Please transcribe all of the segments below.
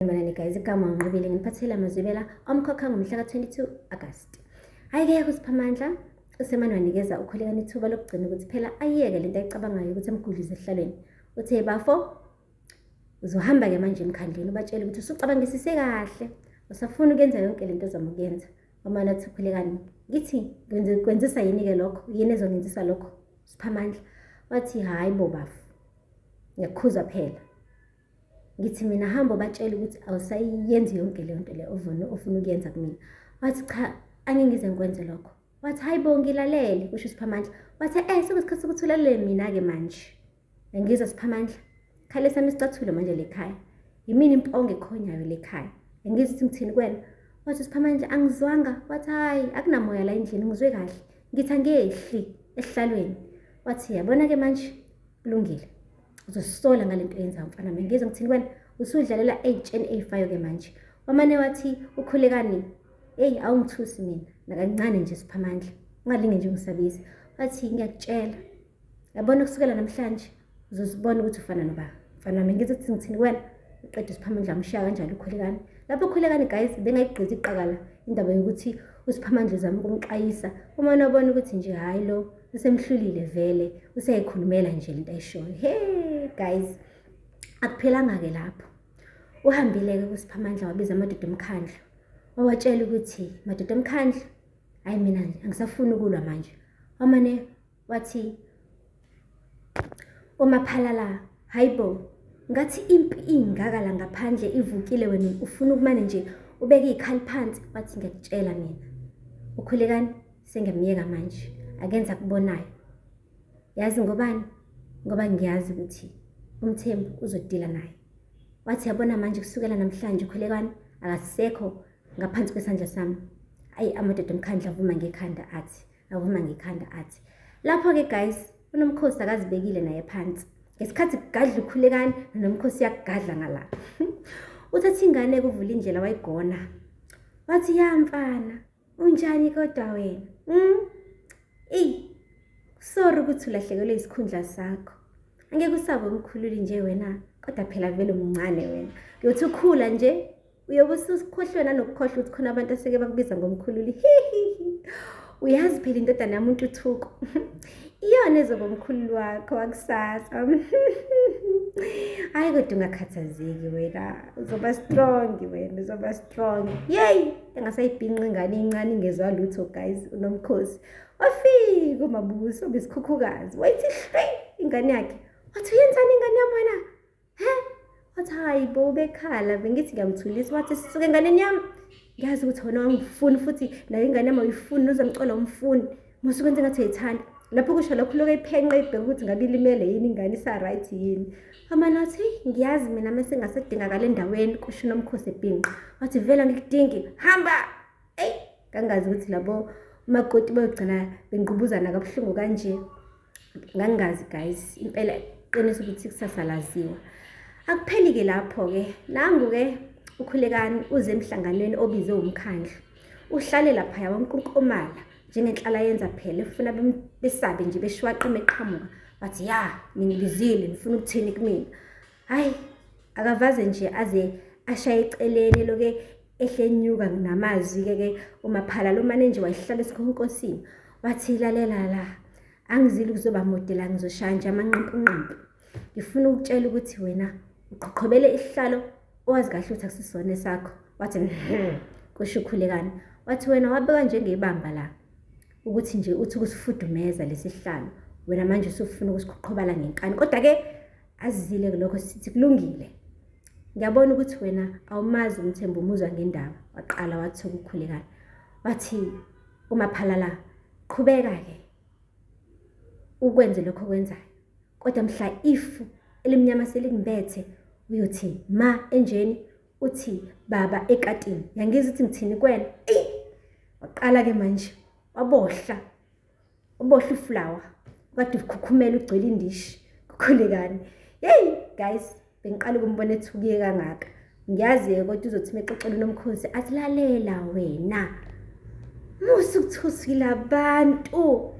Sanibonani guys, igama uNqobile nginiphathele amazwibela omkhokha ngomhla ka-22 August. Hhayi-ke kuSiphamandla usemane wanikeza uKhulekani ithuba lokugcina ukuthi phela ayiyeke lento ayicabangayo ukuthi amgudluze esihlalweni. Uthe bafo uzohamba-ke manje emkhandlwini ubatshele ukuthi usucabangisise kahle usafuna ukuyenza yonke lento ozama ukuyenza. Wamane athi uKhulekani ngithi kwenzisa yini-ke lokho yini ezongenzisa lokho Siphamandla wathi hhayi bo bafo ngiyakukhuza phela Ngithi mina hamba ubatshele ukuthi awusayenzi yonke leyo nto leyo ofuna ofuna ukuyenza kumina. Wathi cha, angeke ngize ngikwenze lokho. Wathi hayi bo ngilalele, kusho uSiphamandla. Wathi eh sekuyisikhathi sokuthi ulalele mina-ke manje. Ngizwa Siphamandla, khale sami isicathulo manje le khaya. Yimina impongo ekhonyayo le khaya. Ngizwa ukuthi ngithini kuwena. Wathi uSiphamandla angizwanga. Wathi hayi akunamoya la endlini ngizwe kahle. Ngithi angehli esihlalweni. Wathi yabona-ke manje kulungile. Uzosola ngale nto oyenzayo mfana mina ngizwe ngithini kuwena usudlalela ey'tsheni ey'fayo-ke manje wamane wathi ukhulekani eyi awungithusi mina nakancane nje siphamandla ungalinge nje ungisabise wathi ngiyakutshela yabona kusukela namhlanje uzozibona ukuthi ufana noba mfana wami ngizwe ukuthi ngithini kuwena uqeda usiphamandla amshiya kanjalo ukhulekani lapho ukhulekani guys bengayigqizi iqakala indaba yokuthi usiphamandla uzama ukumxwayisa uma unabona ukuthi nje hhayi lo usemhlulile vele useyayikhulumela nje lento ayishoyo hey guys akuphelanga-ke lapho uhambile-ke kusiphamandla wabiza amadoda omkhandlu wawatshela ukuthi madoda omkhandlu hhayi mina nje angisafuni ukulwa manje wamane wathi umaphalala hayi bo ngathi impi ingaka la ngaphandle ivukile wena ufuna ukumane nje ubeke iy'khali phansi wathi ngiyakutshela mina ukhulekani Sengiyamyeka manje akenza akubonayo. Yazi ngobani? Ngoba ngiyazi ukuthi uMthembu uzodila naye. Wathi yabona manje kusukela namhlanje ukhulekani akasekho ngaphansi kwesandla sami. Ayi amadoda omkhandlu avuma ngekhanda athi, avuma ngekhanda athi. Lapho-ke guys, uNomkhosi akazibekile naye phansi. Ngesikhathi kugadla ukhulekani noNomkhosi uyakugadla ngala. Uthatha ingane kuvula indlela wayigona. Wathi ya mfana, Unjani kodwa wena? Mm? Eyi, sorry ukuthi ulahlekelwe isikhundla sakho. Angeke usabe umkhululi nje wena, kodwa phela vele umncane wena. Uyothi ukhula nje, uyobe usukhohlwe nanokukhohlwa ukuthi khona abantu aseke bakubiza ngomkhululi. Hihihi. Uyazi phela indodana yami uNtuthuko. Iyona ezoba umkhululi wakho wakusasa. Hayi kodwa ungakhathazeki wena, uzoba strong wena, uzoba strong. Yey, engasayibhinqa ingane incane ingezwa lutho guys, uNomkhosi. Wafika uMabuso obisikhukhukazi, wayithi hlwi ingane yakhe. Wathi uyenzani ingane yami wena? He? Wathi hayi bo ubekhala bengithi ngiyamthulisa wathi sisuke enganeni yami. Ngiyazi ukuthi wena wangifuni futhi nayo ingane yami awuyifuni uzomcola umfuni. Musa ukwenza engathi uyayithanda. Lapho kusho lokho lokho ayiphenqe ibheke ukuthi ngabe ilimele yini ingane isa-right yini. Wamane wathi ngiyazi mina mese ngasedingakala endaweni kusho uNomkhosi ebhinqa. Wathi vele angikudingi hamba. Eyi ngangazi ukuthi labo makoti bayogcina bengqubuzana kabuhlungu kanje. Ngangingazi guys impela qiniso ukuthi kusasa laziwa. Akupheli-ke lapho-ke nangu-ke uKhulekani uze emhlanganweni obizwe umkhandlu. Uhlale laphaya wankunkumala njengenhlala yenza phela efuna besabe nje beshwaqe meqhamuka bathi ya ningibizile nifuna ukuthini kumina hayi akavaze nje aze ashaye eceleni loke ehle enyuka namazwi ke ke umaphala lo mane nje wayihlala esikhonkosini wathi lalela la angizile ukuzoba mude la ngizoshaya nje amanqampunqampu ngifuna ukutshela ukuthi wena uqhoqhobele isihlalo owazi kahle ukuthi akusisona esakho wathi hmm, kusho ukhulekani wathi wena wabeka njengebamba la ukuthi nje uthi ukusifudumeza lesi sihlalo wena manje usufuna ukusiqhoqhobala ngenkani kodwa-ke azizile lokho sithi kulungile ngiyabona ukuthi wena awumazi umthembu umuzwa ngendaba waqala wathi ukukhulekani wathi umaphalala qhubeka-ke ukwenze lokho okwenzayo kodwa mhla ifu elimnyama selikumbethe uyothi ma enjeni uthi baba ekatini yangizwa ukuthi ngithini kuwena eyi waqala-ke manje wabohla wabohla ufulawa kade ukhukhumela ugcwele indishi kukhulekani yeyi guys Bengiqala ukumbona ethukiye kangaka. Ngiyazi-ke kodwa uzothi uma exoxela uNomkhosi athi lalela wena. Musa ukuthusila abantu.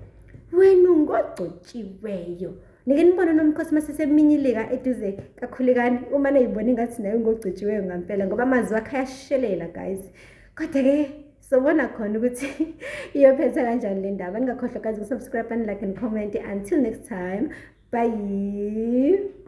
Wena ungogcotshiweyo. Nike nibone uNomkhosi uma seseminyilika eduze kaKhulekani, uma neyibona ingathi naye ungogcotshiweyo ngampela, ngoba amazwi akhe ayashelela guys. Kodwa-ke sobona khona ukuthi iyophetha kanjani le ndaba. Ningakhohlwa guys ukusubscribe and like and comment. Until next time, bye.